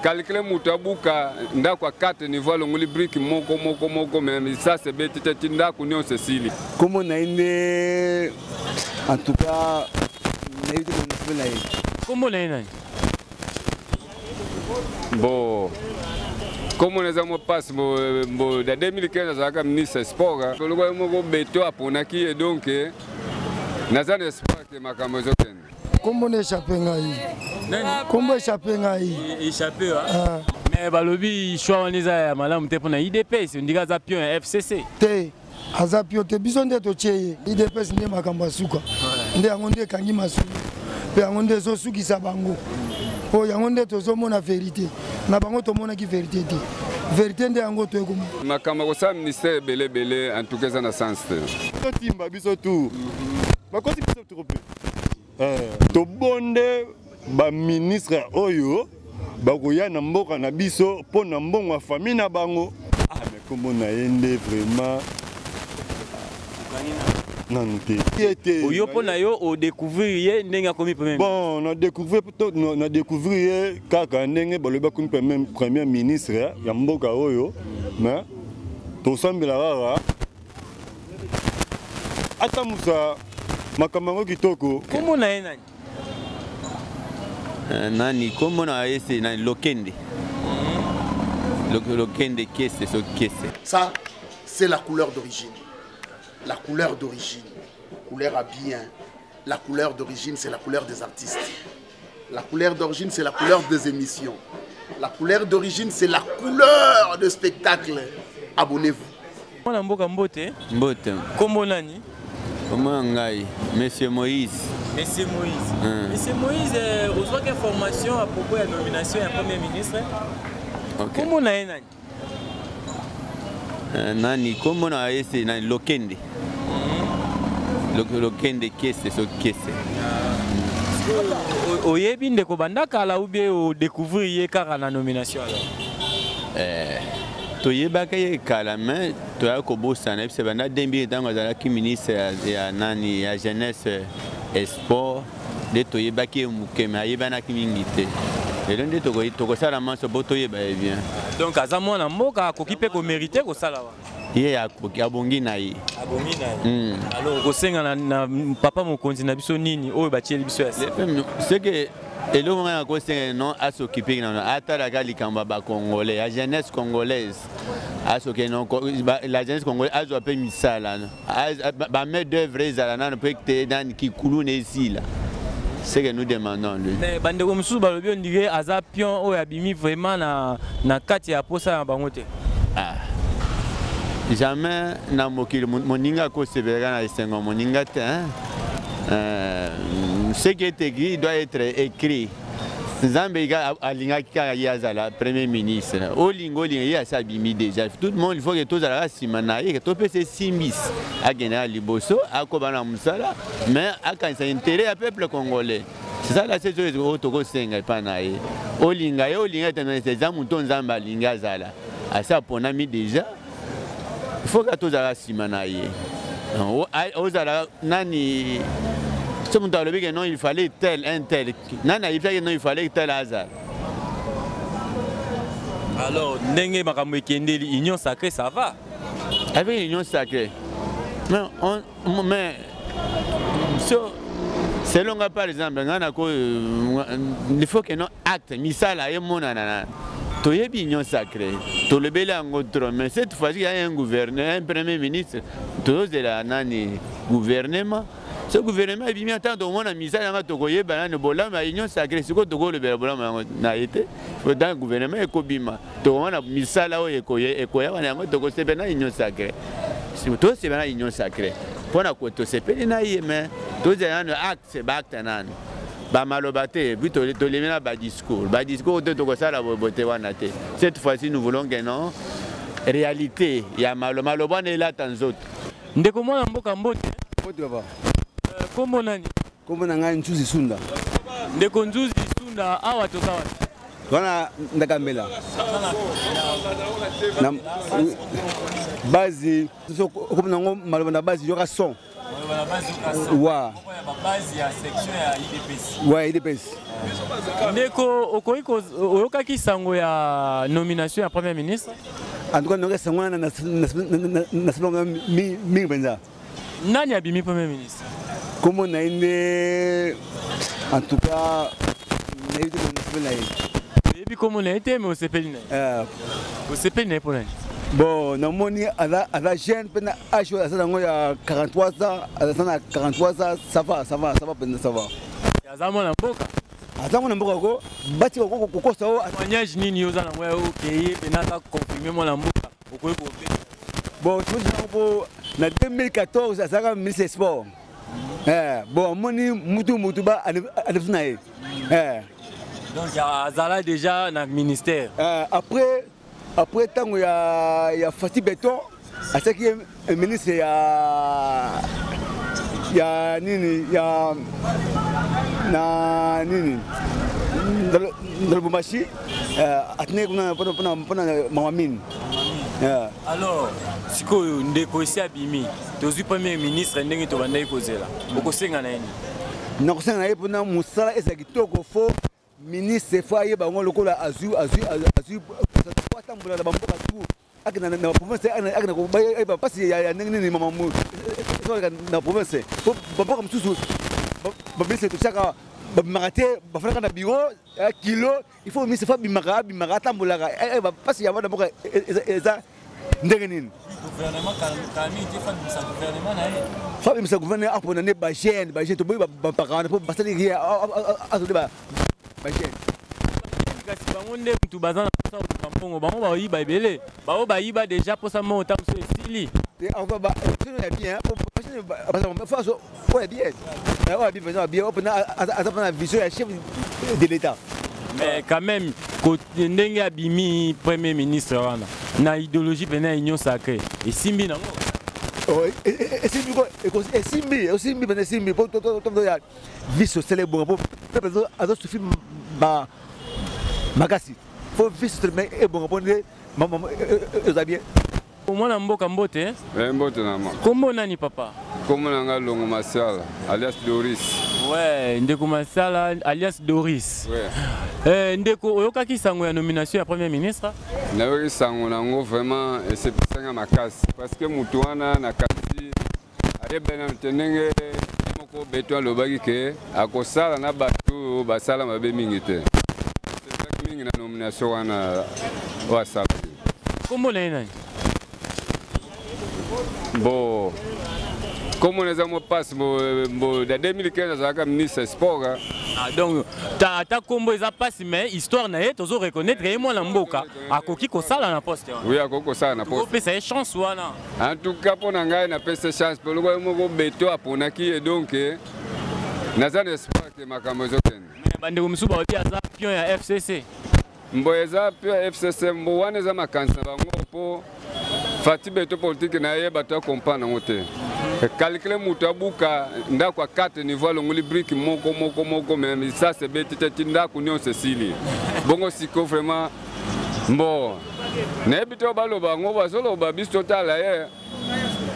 Calcule moto abuka ndako ya 4 niveau, alongoli brique moko moko moko, mais lisasi ebeti te ti ndako nyonso esili. Kombo na ye nde, en tout cas nayebi te kombo na ye. Kombo na ye nani? Bon, kombo na eza mwa mpasi. Bo na 2015 azalaka ministre ya sport, toluka ye moko beto aponaki ye, donc naza na espoir ke makambo ezokende. Kombo na échappe ngai, kombo échappe ngai. Échappe? Ah. Mais balobi choix wana eza ya malamu te mpona UDPS, ondika aza pion ya FCC. Te, aza pio te, biso nde totie ye. UDPS nde makambo ya suka, nde yango nde ekangi masolo mpe yango nde ezosukisa bango, mpo yango nde tozomona verité na bango. Tomonaki verité te, verité nde yango toyekomona. Makambo ya kosala ministère ebele ebele, en tout cas eza na sens te. Totimba biso tu, bakosi biso trop peu. Tobonde baministre oyo bakoya na mboka na biso mpo na mbongo ya famille na bango. Ah, mais kombo na ye nde vraiment nanu te. Ye te. Oyo mpo na yo odécouvrir ye ndenge akomi premier? Bon, na découvrir na découvrir ye kaka ndenge balobi akomi premier ministre ya mboka oyo, mais tosambela kaka atambusa makambo yango kitoko. Kombo na ye nani? Nani kombo na ye? Se nani, Lokende, Lokende Kese, so Kese. Ça, c'est la couleur d'origine. La couleur d'origine, couleur à bien. La couleur d'origine, c'est la couleur des artistes. La couleur d'origine, c'est la couleur des émissions. La couleur d'origine, c'est la couleur de spectacle. Abonnez-vous. Mwana mboka, mbote. Mbote. Kombo nani? Kombo na ngai Monsieur Moïse. Monsieur Moïse. Monsieur Moïse, ozwaki information à propos ya nomination ya premier ministre? Kombo na ye nani? Nani kombo na ye? Se nani, Lokende, Lokende Kese, so Kese. Oyebi ndeko banda kala ou bien odécouvrir ye kaka na nomination alors? Toyebaka ye kala, mais toya kobosana. Yebisa banda 2000, ntango azalaki ministre ya nani, ya jeunesse et sport, nde toyebaki ye moke, mais ayebanaki mingi te. Lelo nde tokosala manso mpo toyeba ye bien. Donc aza mwana mboka, akoki mpe komérite kosala wana? Ye akoki, abongi na ye. Abongi na ye. Alors okosenga na papa mokonzi na biso nini oyo batieli biso ya se? Seke eloko ngai nakosenga, non, as'occupe nano, atalaka likambo ya bacongolais, ya jeunesse congolaise. Asoke non, la jeunesse congolaise azwa mpe misala, bamain d'œuvre ezala nano mpe te nani kikuluna esila. Ce que nous demandons lui. Mais bandeko mosusu balobi ondire aza pion oyo abimi vraiment na kati ya posa na bango te. Ah. Jamais na mokili moninga akosepelaka na esengo moninga te, hein? Ce qui est écrit doit être écrit. Nzambe alingaki kaka ye azala premier ministre. Olinga olinga, ye asi abimi déjà. Tout le monde, il faut ke tozalaka nsima na ye, ke topesa esimbisi, akende na liboso, akoba na mosala, mais akanisa intérêt ya peuple congolais. C'est ça la seule chose oyo tokosenga epai na ye. Olinga ye, olinga ete eza moto Nzambe alingi azala, asi aponami déjà, il faut ka tozala nsima na ye. Ozala nani, so moto alobi ke non, il fallait tel, un tel, nani ayebisaki non, il fallait tel azala? Alors ndenge makambo ekendeli, union sacrée, ça va? Avec l'union sacrée, mais, mais so selon nga, par exemple nga nako, il faut que non, acte misala emonana na toyebi union sacrée, tolobeli yango trop, mais cette fois-ci il y a un gouverneur, un premier ministre, tozozela nani, gouvernement. So gouvernement ebimi, ata tomona misala yango, tokoyeba nani bolamu ya union sacrée. Sikoyo tokolobela bolamu yango na ye te. Dans gouvernement ekobima, tokomona misala oyo ekoya wana, yango tokosepela na union sacrée. Tosepela na union sacrée mpona tosepeli na ye, mais tozela nano acte, baacte nano, bamaloba te. Puis tolemi na badiscours, badiscours te, tokosala boye te, wana te. Cette fois-ci nous voulons que non, réalité ya maloba wana elata nzoto. Ndeko mwana mboka, mbote. Mbote papa. Kombo nani? Kombo na ngai Nzuzi Sunda. Ndeko Nzuzi Sunda, awa toza wapi? Wana Ndakambela na base. Okomi nango maloba na base, yoka son. Wa wa UDPS. Ndeko, okoki oyokaki sango ya nomination ya premier ministre? En tout cas nayoki sango wana, nasepelaka mingi mpenza. Nani abimi premier ministre? Kombo na ye nde, en tout cas nayebi te, nasepeli na ye. Oyebi kombo na ye te, mais osepeli na ye? Osepeli na ye mpo nani? Bon, namoni aza jeune mpe na age oyo aza nango ya 43 ans, aza na 43 ans, ça va, ça va, ça va mpenza, ça va. Aza mwana mboka. Aza mwana mboka, ko bati kokosa o. Témoignage nini oza nango ya okeye mpena aza confirme mwana mboka, okoki kobeta? Bon, yango mpo na 2014 azalaka ministre ya sport. Bon, amoni mutu ba alefisi na ye. Donc azala déjà na ministère. Après ntango ya Fatshi Béton, asalaki ye ministre ya nini, ya na nini, na Lubumbashi, atinaki kuna mpona mama mine. Alors sikoyo, ndeko, esi abimi, tozwi premier ministre ndenge tobandaki kozela, okosenga na ye nini? Nakosenga na ye mpona mosala ezala kitoko, faut ministre faut ayeba yango lokola azwi po atambola na bamboka tout, akenda na baprovince, akenda ayeba mpasi ya ndenge nini mamamu ezoleka na province, po bamboka mosusu baministre totiaka babimaka te, bafandaka na bureau kilo. Il faut ministre faut abimaka, abimaka, atambolaka, ayeba mpasi ya bana mboka eza ndenge nini. Faut abimisa gouvernement, apona nde bajeune, bajeune toboyi bampaka wana mpo basali rien, azode bajeune. Kasi bango nde mutu baza na mposa koluka mbongo, bango baoyiba ebele, bao bayiba déjà, mposa mbongo ta mosusu esili. Ya bien, oyo ya bien, oyo ya bien mpenza, ya bien oyo mpena aza mpena vision ya chef de l'État. Mais quand même, ndenge abimi premier ministre wana na idéologie mpena ya Union sacrée, esimbi nango? Esimbi ko, esimbi, esimbi mpena, esimbi po ya vie sociale ebonga, po peuple azosouffrir makasi. Faut vie sociale ebonga po nde eza bien. Mwana mboka, mbote. Mbote na ma. Kombo nani, papa? Kombo na nga Longo Masala, alias Doris. Ouais, ndeko Masala alias Doris. Ouais. Ndeko, oyokaki sango ya nomination ya premier ministre? Nayoki sango nango, vraiment esepisanga makasi, parce que motu wana na kasi ayebani nano te. Ndenge moko Béton alobaki ke akosala na bato oyo basala mabe mingi te, sepelaki mingi na nomination wana oyo asalaki. Kombo na ye nani? Bon, komona eza mwa mpasi. Bo na 2015 azalaka ministre ya sport. Ah, donc ata kombo eza mpasi, mais histoire na ye tozo reconnaître ye mwana mboka, akoki kosala na poste wana. Oui, akoki kosala na poste. Tokopesa ye chance wana. En tout cas, mpo na ngai napesa chance, mpo lokola ye moko Béton aponaki ye, donc naza na espoir ke makambo ezokende. Mais bandeko mosusu balobi aza pion ya FCC. Mbo eza mpe FCC, mbo wana eza makanisi na bango, mpo Fatshi Béton politique na ye, bato acomprendre yango te. Calcule, moto abuka ndako ya 4 niveau, alongoli brique moko moko moko, mais lisasi ebeti te ti ndako nyonso esili. Bongo siko vraiment, mbo nayebi te oyo baloba yango, bazoloba, biso totala ye,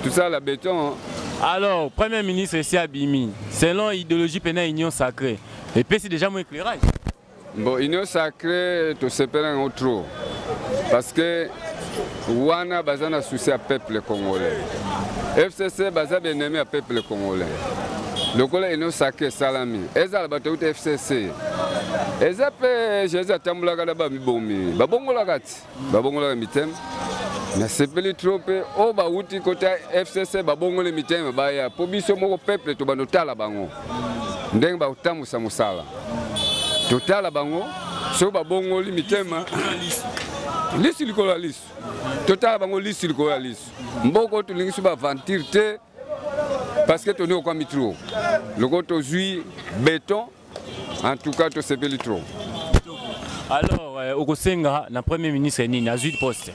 tosala Béton. Alors premier ministre esi abimi, selon idéologie mpena Union sacrée, epesi déjà mo éclairage? Bon, Union sacrée tosepela yango trop, parce que wana baza na souci ya peuple congolais. FCC baza baennemi ya peuple congolais. Lokola Union sacrée esalami, ezala bato euta FCC, eza mpe Jésus atambolaka na bamibomi, babongolaka ti babongolaka mitema. Nasepeli trop mpe oyo bawuti kota FCC babongoli mitema, baya mpo biso moko peuple tobanda otala bango ndenge bakotambusa mosala, totala bango soki babongoli mitema, lisu likolo ya lisu, totala bango lisu likolo ya lisu. Mboka oyo tolingi so baaventure te, parce que toni okwami trop. Loko tozwi Béton, en tout cas tosepeli trop. Alors okosenga na premier ministre nini azwi poste?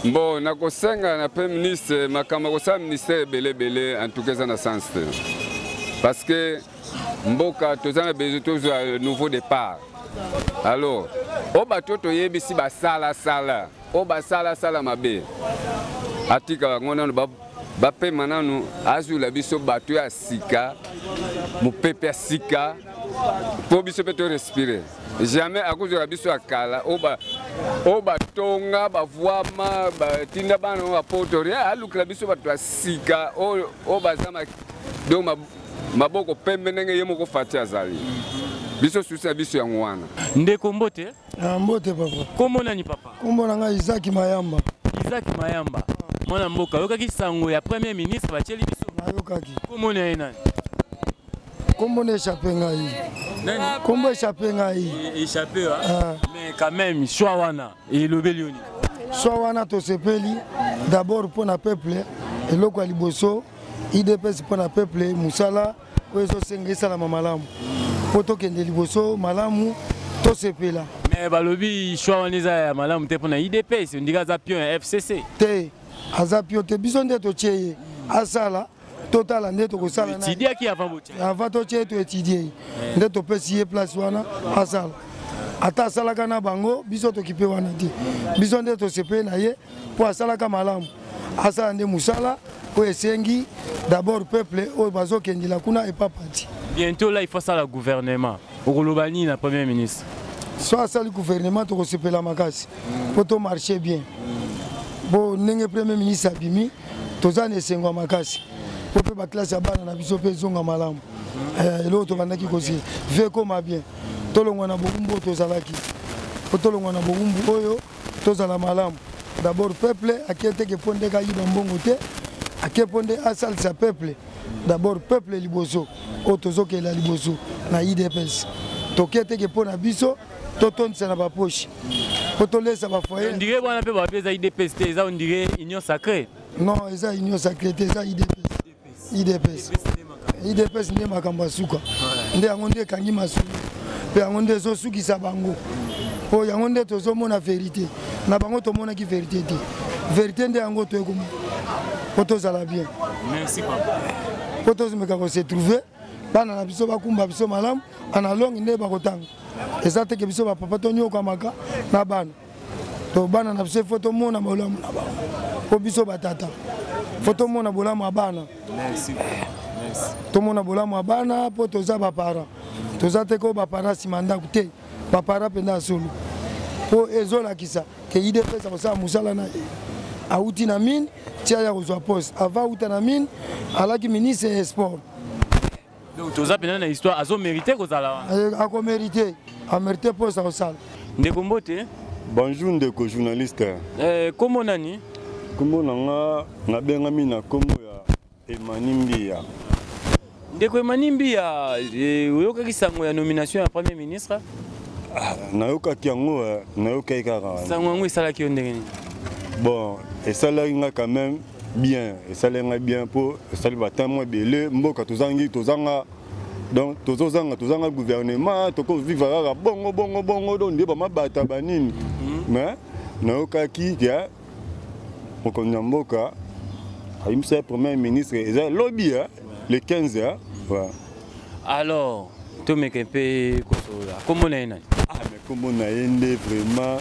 Bon, nakosenga na premier ministre, makambo akosala ministère ebele ebele, en tout cas eza na sens te, parce que mboka toza na besoin tozwa nouveau départ. Alors oyo bato toyebisi basalasala, oyo basalasala mabe, atika bango nano. Bapema nanu, azwila biso bato ya sika, mopepe ya sika mpo biso mpe to respire. Jamais akozwela biso ya kala oyo batonga bavwama batinda bana oyo bapoto rien. Alukela biso bato ya sika oyo baza donc maboko pembe ndenge ye moko Fatshi azali. Biso susi ya biso yango wana. Ndeko mbote. Ah, mbote papa. Kombo nani papa? Kombo na ngai Isaac Mayamba. Isaac Mayamba. Mwana mboka, oyokaki sango ya premier ministre batieli biso? Nayokaki. Kombo na ye nani? Kombo na échappé ngai. Nani? Kombo échappé ngai. Échappé ah. Mais quand même choix wana elobeli yo nini? Choix wana tosepeli d'abord mpo na peuple, eloko ya liboso UDPS mpo na peuple, mosala oyo ezosenga esalama malamu mpo tokende liboso malamu, tosepela. Mais balobi choix wana eza ya malamu te mpo na UDPS, ondika aza pion ya FCC. Te, aza pion te, biso nde totie ye asala, totala nde tokosala. Étudiaki avant botie? Avant totie ye, toétudie ye nde topesi ye place wana asala. Ata asalaka na bango, biso tokipe wana te, biso nde tosepeli na ye mpo asalaka malamu. Asala nde mosala oyo esengi d'abord peuple oyo bazokendela kuna epa parti. Bientôt là il faut asala gouvernement, okoloba nini na premier ministre? So asali gouvernement, tokosepela makasi mpo tomarche bien. Bo ndenge premier ministre abimi, toza na esengo ya makasi mpo mpe baklasse ya bana na biso mpe ezonga malamu. Eloko tobandaki kosi ve ekoma bien, tolongwa na bowumbu oyo tozalaki, mpo tolongwa na bowumbu oyo tozala malamu. D'abord peuple ake teke mpo nde kayiba mbongo te, ake mpo nde asalisa peuple. D'abord peuple liboso oyo tozokela liboso na UDPS, toke teke mpo na biso totondisa na bapoche mpo tolesa bafoyer. Ondire wana mpe babi eza UDPS te, eza ondire union sacrée. Non, eza union sacrée te, eza UDPS. UDPS, UDPS nde makambo ya suka, nde yango nde ekangi masolo mpe yango nde ezosukisa bango, mpo yango nde tozomona vérité na bango. Tomonaki vérité te, vérité nde yango toyekomona mpo tozala bien. Merci papa. Mpo tozomeka kose trouver, bana na biso bakumba biso malamu analongi nde bakotanga. Eza teke biso bapapa tonyokamaka na bana to bana na biso, ifo tomona bolamu na bango, mpo biso batata fo tomona bolamu ya bana. Merci. Merci. Tomona bolamu ya bana mpo toza baparent, toza te ko baparent nsima ndako te, baparent mpenza ya solo, mpo ezolakisa ke UDPS akosala mosala na ye. Awuti na mine tia ya kozwa poste, avant awuta na mine alaki ministre ya sport. Donc toza mpenza na histoire, azomérite kozala wana. Akomérite, amérite poste, akosala. Ndeko mbote. Bonjour ndeko journaliste. Kombo nani? Kombo na nga, nabengami na kombo ya Emani Mbia. Ndeko Emani Mbia, oyokaki sango ya nomination ya premier ministre? Ah, nayokaki yango, nayokaki kaka. Sango yango esalaki yo ndenge nini? Bon, esalaki nga quand même bien, esalaki nga bien mpo esali batemps mwa ebele mboka tozangi, tozanga, donc tozozanga, tozanga gouvernement, tokovivre kaka bongo bongo bongo, donc nde bamabata banini. Mais nayokaki ke mokonzi ya mboka ayimisa ye premier ministre, eza lobi le 15 ouais. Alors tomeka mpe kosolola, kombo na ye nani? Ah, mais kombo na ye nde vraiment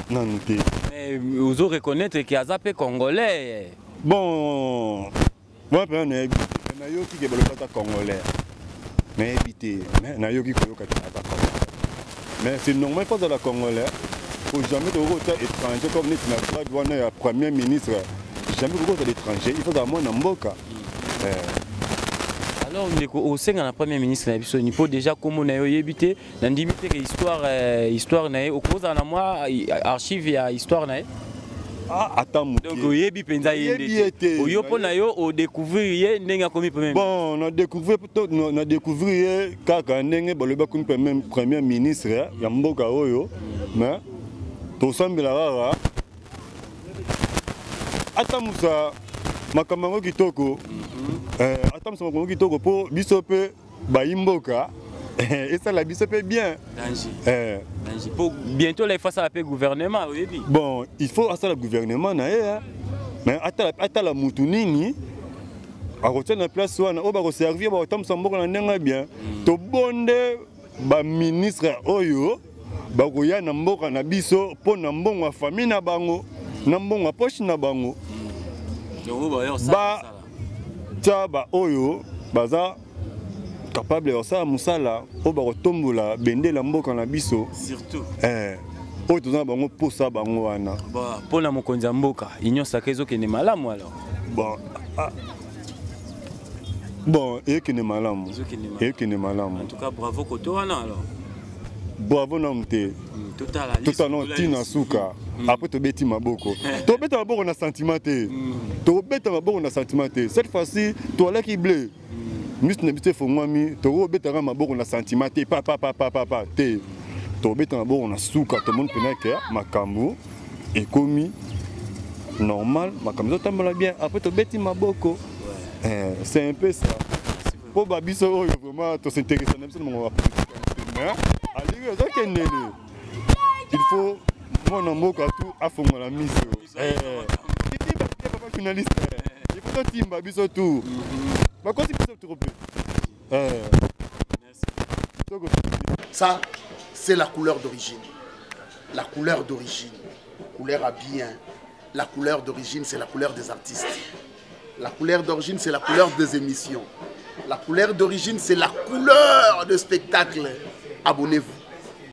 nanu te. Mais ozo reconnaître ke aza mpe congolais? Bon, moi mpenza nayebi te, nayoki ke balobi aza congolais, nayebi te, mais nayoki koyoka ke aza congolais. Mais c'est normal, faut azala congolais, faut jamais tokoki kotia étranger comme neti na grade wana ya premier ministre, jamais koki kozala étranger, il faut azala mwana mboka. Alors ndeko, osenga na premier ministre na biso ni mpo déjà kombo na ye oyebi te, nandimi te ke histoire na ye okozala na mwa archive ya histoire na ye. Ata moke. Donc oyebi mpenza ye nde te, oyo mpo na yo odécouvrir ye ndenge akomi premier? Bon, na découvrir, na découvrir ye kaka ndenge balobi akomi premier ministre ya mboka oyo. Mais tosambela kaka atambusa makambo yango kitoko, atambusa makambo yango kitoko mpo biso mpe bayi mboka esala biso mpe bien. Danger. Danger. Po bientôt là il faut asala mpe gouvernement, oyebi? Bon, il faut asala gouvernement na ye, mais atala mutu nini akotia na place wana oyo bakoservir, bakotambusa mboka na ndenge bien. Tobonde baministre oyo bakoya na mboka na biso mpo na mbongo ya famille na bango, na mbongo ya poche na bango. Batya baoyo baza capable ya kosala mosala oyo bakotombola bendela mboka na biso, surtout oyo toza na bango mposa bango wana. Mpo na mokonzi ya mboka, Union Sacrée ezokende malamu alors? Bon, ah, bon, eyekende malamu, eyekende malamu. En tout cas, bravo koto wana alors. Bravo nanu te, totala nano ntina suka. Après tobeti maboko, tobeta maboko na sentiment te, tobeta maboko na sentiment te. Cette fois-ci toalaki bleu, miso na biso efongwami, tokobetaka maboko na sentiment te, papapapapapa te. Tobeta maboko na suka, tomoni mpena ke makambo ekomi normal, makambo ezotambola bien, après tobeti maboko. C'est un peu ça. Mpo babiso oyo vraiment tos'intéresse na biso na makambo ya politique, mais alingi ezokendele, il faut mwana mboka tu afongola miso. Papa journaliste, il faut totimba biso tu, bakosi biso trop peu. Ça, c'est la couleur d'origine. La couleur d'origine. Couleur à bien. La couleur d'origine, c'est la couleur des artistes. La couleur d'origine, c'est la couleur des émissions. La couleur d'origine, c'est la couleur de spectacle. Abonnez-vous.